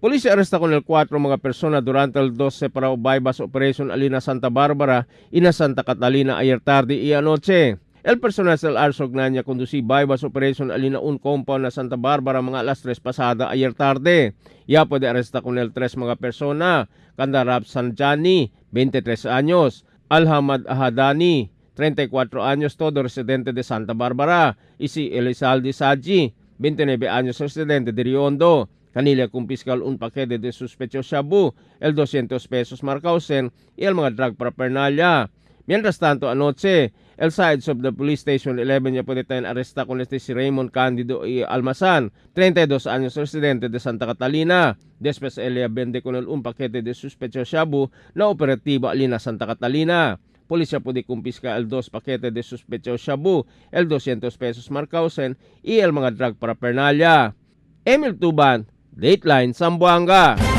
Policía arresta con el cuatro mga persona durante el dos separado buy-bust operation alina Santa Bárbara y na Santa Catalina ayer tarde y anoche. El personal del Arsog na niya conduci buy-bust operation alina un compound na Santa Bárbara mga alas 3 pasada ayer tarde. Ya puede arresta con el tres mga persona. Kandarap Sanjani, 23 años. Alhamad Ahadani, 34 años, todo residente de Santa Bárbara. Y si Elizalde Saji, 29 años, residente de Riondo. Kanila kumpiskal un paquete de sospechoso shabu, el 200 pesos marcausen y el mga drug paraphernalia. Mientras tanto, anoche, el sides of the police station 11 ya puede tayo arresta con este si Raymond Candido y Almazán, 32 años, residente de Santa Catalina. Después, él ya vende con el un paquete de sospechoso shabu na operativo alina Santa Catalina. Policía puede confiscar el dos paquete de sospechoso shabu, el 200 pesos marcausen y el mga drug paraphernalia. Emil Tuban, Dateline Zamboanga.